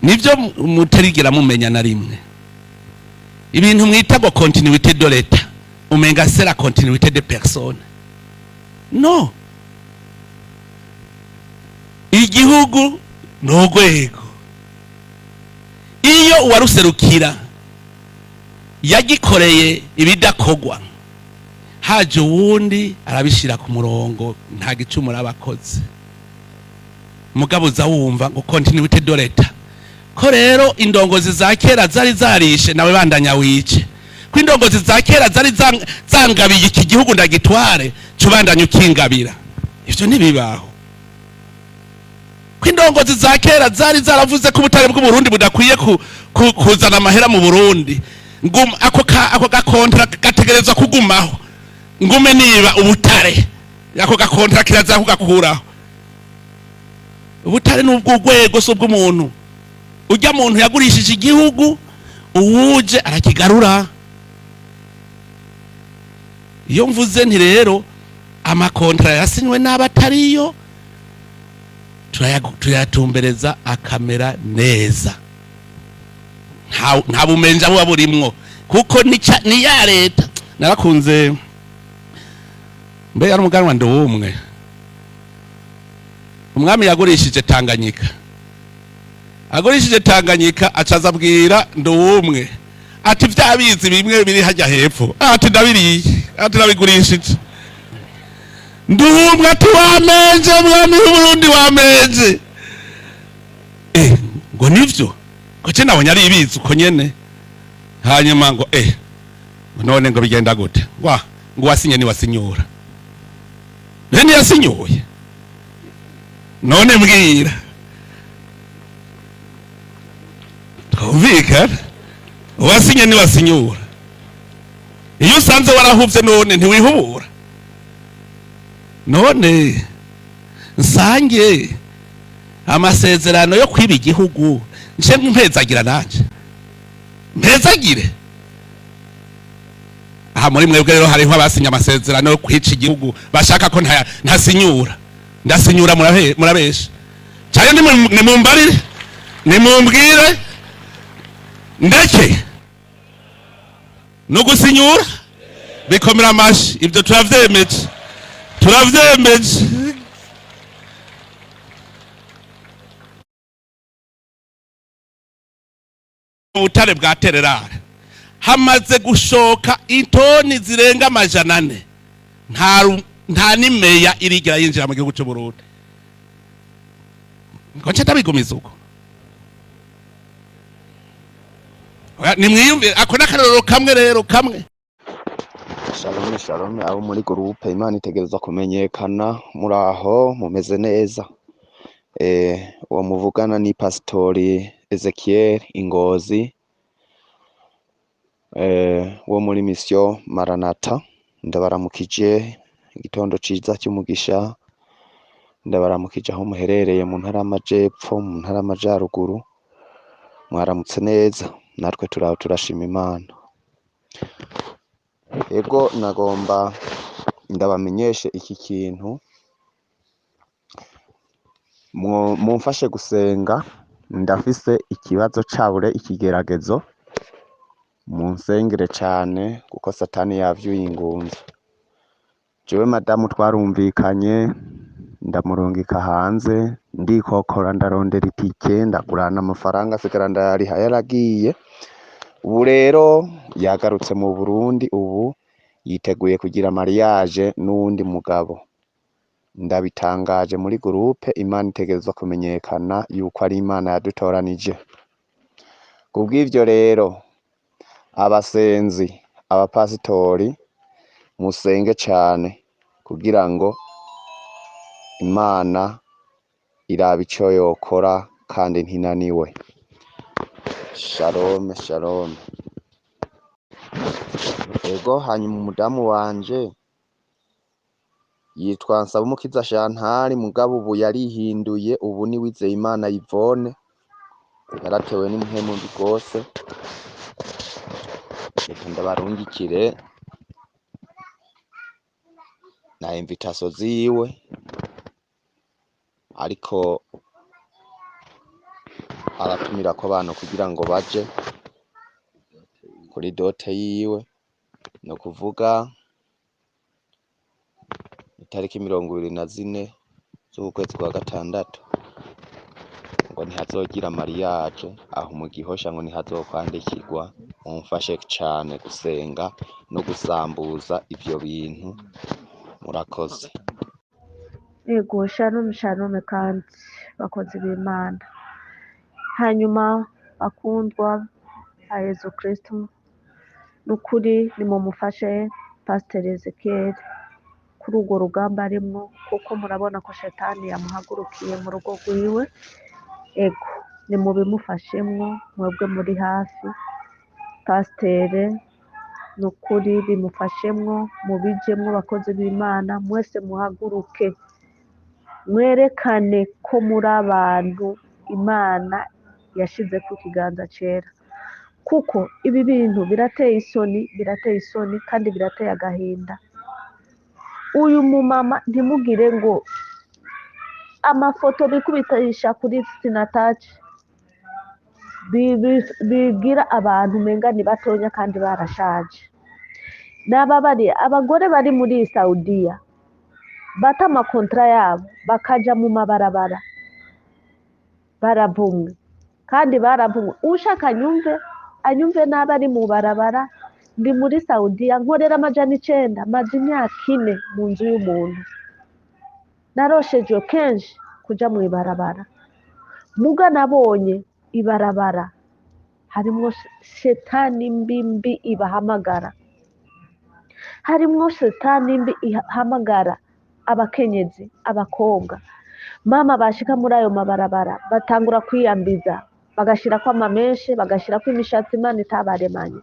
Nivyo mutarigera mumenya na rimwe. Ibintu mwita ngo continuité de l'État, umenga c'est la continuité de personne. No igihugu ni urwego. Iyo uwaruserukira yagikoreye ibidakogwa, haje uwundi arabishira ku murongo, nta gicumuro aba akoze. Mugabo uza wumva ngo continuité de l'État. Ko rero indongozi za kera zari zarishe, nawe bandanya wice. Ko indongozi za kera zari zangabiye iki gihugu ndagitware, cubandanya ukingabira. Ivyo ntibibaho. Ko indongozi za kera zari zaravuze ko ubutare bw'Uburundi budakwiye kuzana amahera mu Burundi, ako ga contrat gategerezwa kugumaho, ngume niba ubutare, ako ga contrat kirazira kugakuraho. Ubutare ni ubw'urwego, si ubw'umuntu. Ujya muntu yagurishije igihugu, uwuje arakigarura. Iyo mvuze nti rero ama contrats yasinywe n'abatariyo, turayatumbereza akamera neza, nta bumenja buba burimwo, kuko ni ya leta. Narakunze mbe yari umuganwa Nduwumwe, umwami yagurishije Tanganyika. Agurishije Tanganyika, acaza abwira Nduwumwe ati: "Vya bizi bimwe biri hajya hepfo," ati: "Ndabiriye," ati: "Ndabigurishije." Nduwumwe ati: "Wamenje, mwami w'Uburundi, wamenje." Ngo nivyo, ngo ce nabonye ari ibizi uko nyene. Hanyuma ngo none ngo bigenda gute? Ngo wasinye ni wasinyura, none ntiyasinyuye. None mbwira twumvikane, uwasinye ni wasinyura. Iyo usanze warahuvye, none ntiwihubura? None nsange amasezerano yo kwiba igihugu, nce mpezagira nanje mpezagire aha muri mwebwe. Rero hariho abasinye amasezerano yo kwica igihugu, bashaka ko ntasinyura. Ndasinyura, murabesha cyane. Nimumbarire, nimumbwire ndeke no gusinyura. Bikomera amashi, ibyo turavyemeje, turavyemeje. Ubutare bwa tererare hamaze gushoka itoni zirenga 400, nta n'imeya irigera yinjira mu gihugu cy'u Burundi. Ngo nce ndabigumiza uko. Oya, nimwiyumvire ako n'akarorero kamwe rero kamwe. Shalom shalom, abo muri groupe Imana itegerezwa kumenyekana, muraho, mumeze neza? Uwo muvugana ni Pasitori Ezekiel Ingozi, wo muri mission Maranatha. Ndabaramukije igitondo ciza cy'umugisha, ndabaramukije aho muherereye mu ntara y'amajepfo, mu ntara y'amajaruguru. Mwaramutse neza? Natwe turaho, turashima Imana. Ego, nagomba ndabamenyeshe iki kintu. Mumfashe gusenga, ndafise ikibazo cabure ikigeragezo. Munsengere cane kuko Satani yavyuye ingunza. Jewe madamu twarumvikanye, ndamurungika hanze, ndikokora, ndarondera itike, ndagurana amafaranga, asigara ndayariha, yaragiye. Ubu rero yagarutse mu Burundi, ubu yiteguye kugira mariage n'uwundi mugabo. Ndabitangaje muri groupe Imana itegerezwa kumenyekana yuko ari Imana yadutoranije. Kubw'ivyo rero, abasenzi, abapasitori, musenge cane kugira ngo Imana irabe ico yokora kandi ntinaniwe. Shalom shalom. Ego, hanyuma umudamu wanje yitwa Nsabumukiza Shantari, mugabo ubu yarihinduye, ubu ni Wizeyimana Yvonne. Yaratewe n'impwemu mbi gose. Reka ndabarungikire na invitation ziwe, ariko aratumirako abantu kugira ngo baje kuri dote yiwe, ni ukuvuga itariki 24 z'ukwezi kwa gatandatu, ngo ntihazogira mariage aho mu Gihosha, ngo ntihazokwandikirwa. Mumfashe cane gusenga no gusambuza ivyo bintu, murakoze. Yego, shalom shalom kandi bakozi b'Imana. Hanyuma bakundwa ba Yezu Kristo, nukuri nimumufashe Pasiteri Ezekiel kuri urwo rugamba arimwo, kuko murabona ko shetani yamuhagurukiye mu rugo rwiwe. Ego, nimubimufashemwo mwebwe muri hafi pasiteri, nukuri bimufashemwo, mubijemwo bakozi b'Imana, mwese muhaguruke mwerekane ko muri abantu Imana yashizeko ikiganza cera, kuko ibi bintu birateye isoni, birateye isoni kandi birateye agahinda. Uyu mumama ntimugire ngo amafoto bikubitisha kuri sinataci bigira abantu umenga ni batonya kandi barashaje. Nababariye abagore bari muri Saudiya bata amakontra yabo bakaja mu mabarabara, baravumwe kandi baravumwe. Ushaka anyumve anyumve n'aba ari mu barabara. Ndi muri Saudiya nkorera 900, maze imyaka 4 mu nzu y'umuntu. Naroshejwe kenshi kuja mu ibarabara, muga nabonye ibarabara harimwo shetani mbi mbi ibahamagara, harimwo shetani mbi ihamagara abakenyezi, abakobwa. Mama bashika muri ayo mabarabara batangura kwiyambiza, bagashirako amameshe, bagashirako imishatsi Imana itabaremanye,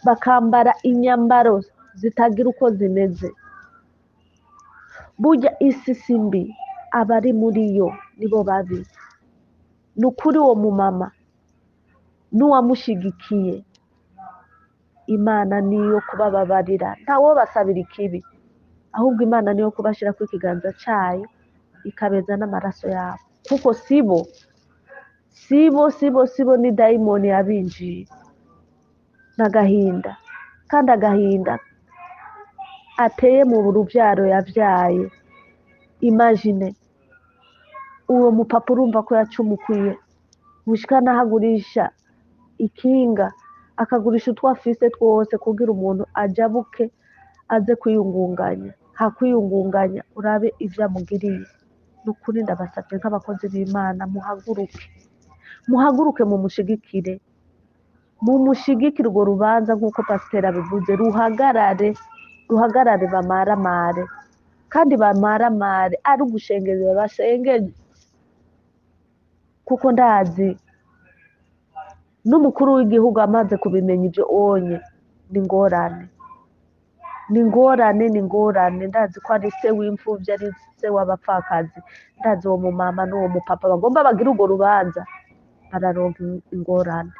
bakambara inyambaro zitagira uko zimeze. Burya isi si mbi, abari muri yo nibo babi. Ni ukuri uwo mumama n'uwamushigikiye, Imana niyo kubababarira, ntawobasabira ikibi, ahubwo Imana niyo kubashirako ikiganza cayo ikabeza n'amaraso yabo, kuko sibo sibo sibo sibo, ni dayimoni yabinjiye. N'agahinda, kandi agahinda ateye mu rubyaro yavyaye. Imagine uwo mupapa, urumva ko yacumukwiye gushika n'aho agurisha ikinga, akagurisha utwo afise twose kugira umuntu ajabuke aze kwiyungunganya. Hakwiyungunganya urabe ivyo amugiriye. Ni ukuri ndabasavye nk'abakozi b'Imana, muhaguruke, muhaguruke mumushigikire, mumushigikire urwo rubanza nk'uko pasiteri abivuze, ruhagarare, ruhagarare, bamaramare kandi bamaramare, ari ugushengeza bashengeze, kuko ndazi n'umukuru w'igihugu amaze kubimenya ivyo onye ni ingorane, ni ingorane, ni ingorane. Ndazi ko ari se w'imfuvyi, ari se w'abapfakazi. Ndazi uwo mumama n'uwo mupapa bagomba bagire urwo rubanza, bararonka ingorane,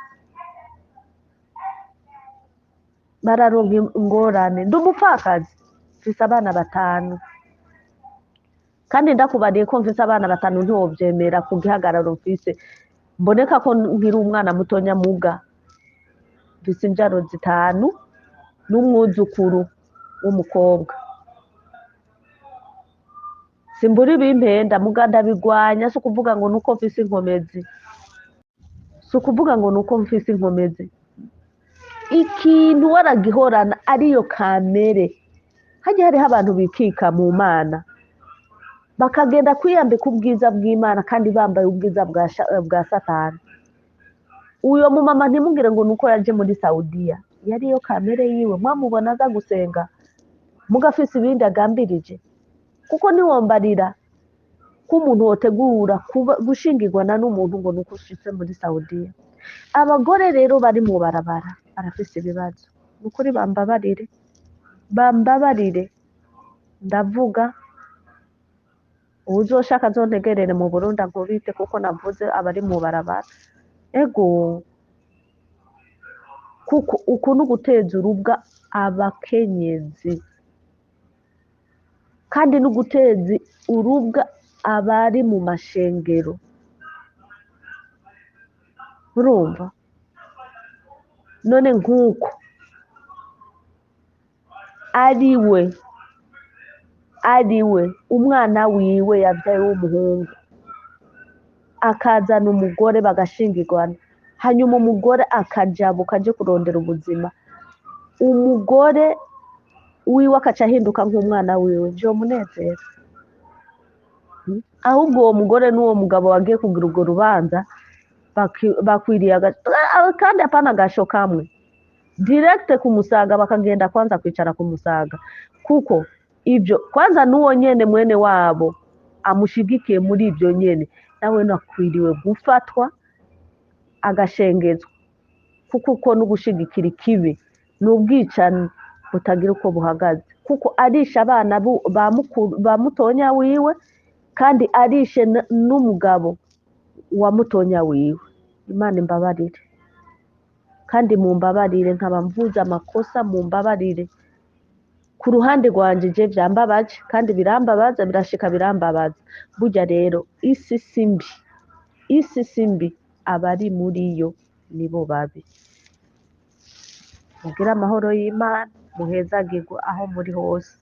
bararonka ingorane. Ndi umupfakazi, mfise abana 5, kandi ndakubariye ko mfise abana 5 ntiwovyemera ku gihagararo mfise. Mboneka ko nkiri umwana mutonya, muga mfise imvyaro 5 n'umwuzukuru w'umukobwa. Simbura ibimpenda, muga ndabigwanya. Si ukuvuga ngo nuko mfise inkomezi, si ukuvuga ngo nuko mfise inkomezi. Ikintu waragihorana ariyo kamere. Hajya hariho abantu bikika mu Mana, bakagenda kwiyambika ubwiza bw'Imana kandi bambaye ubwiza bwa Satani. Uyo mumama ntimugire ngo nuko yaje muri Saudiya, yariyo kamere yiwe. Mwamubona aza gusenga mugafise ibindi agambirije, kuko ntiwombarira ko umuntu wotegura gushingirwana n'umuntu ngo nuko ushitse muri Saudiya. Abagore rero bari mu barabara barafise ibibazo, nukuri bambabarire, bambabarire, ndavuga uwuzoshaka azontegerere mu Burundi ankubite, kuko navuze abari mu barabara. Ego, kuko uku ni uguteza urubwa abakenyezi, kandi ni uguteza urubwa abari mu mashengero. Urumva none nk'uko ari we, ari we umwana wiwe yabyaye w'umuhungu akazana umugore bagashingirwana, hanyuma umugore akajabuka aje kurondera ubuzima, umugore wiwe akaca ahinduka nk'umwana wiwe, vyomunezera? Ahubwo uwo mugore n'uwo mugabo bagiye kugira urwo rubanza bakwiriye kandi apana agasho kamwe, direct kumusaga, bakagenda kwanza kwicara kumusaga, kuko ibyo kwanza n'uwo nyene mwene wabo amushigikiye muri ibyo nyene, nawe nakwiriwe gufatwa agashengezwa, kuko uko n'ugushigikira ikibi ni ubwicanyi butagira uko buhagaze, kuko arisha abana ba mukuru, ba mutonya wiwe, kandi arishe n'umugabo wa mutonya wiwe. Imana imbabarire, kandi mumbabarire nkaba mvuze amakosa, mumbabarire. Ku ruhande rwanje je vyambabaje kandi birambabaza, birashika birambabaza. Burya rero isi si mbi, isi si mbi, abari muri yo nibo babi. Mugire amahoro y'Imana, muhezagirwe aho muri hose.